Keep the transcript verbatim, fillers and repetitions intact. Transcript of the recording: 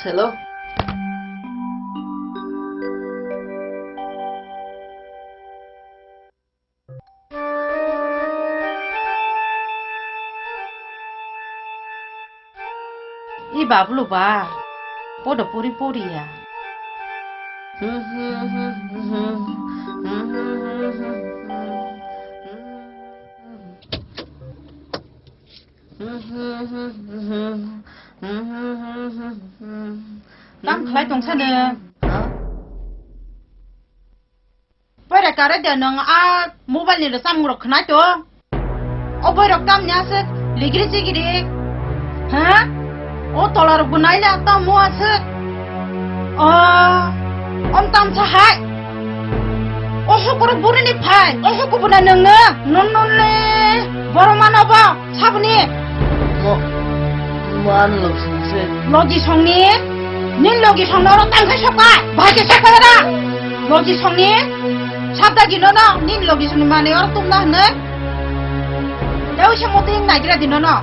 Selo. I babulu ba, podo puri puri ya. Tam khlai tong sano. Pore kare de nang a mobile ni rwchapmung rok khnai to. O boi rok tamni aswk ligiri chigiri. Ha? O tola rok bo naila tamo aswk. O, om tamsa hai. O hokoro buri ni phai. O hoko bo na nang na. Non non le. Boro mano bo. Sabni. Mo, man logisong se. Logisong ni? Nin logisong no oro tangkai sokka. Bahai ke sokka da. Logisong ni? Sabda gino no, nin logisong ni mane oro tumna hwnwi. Deu se mote ing naigira dino no.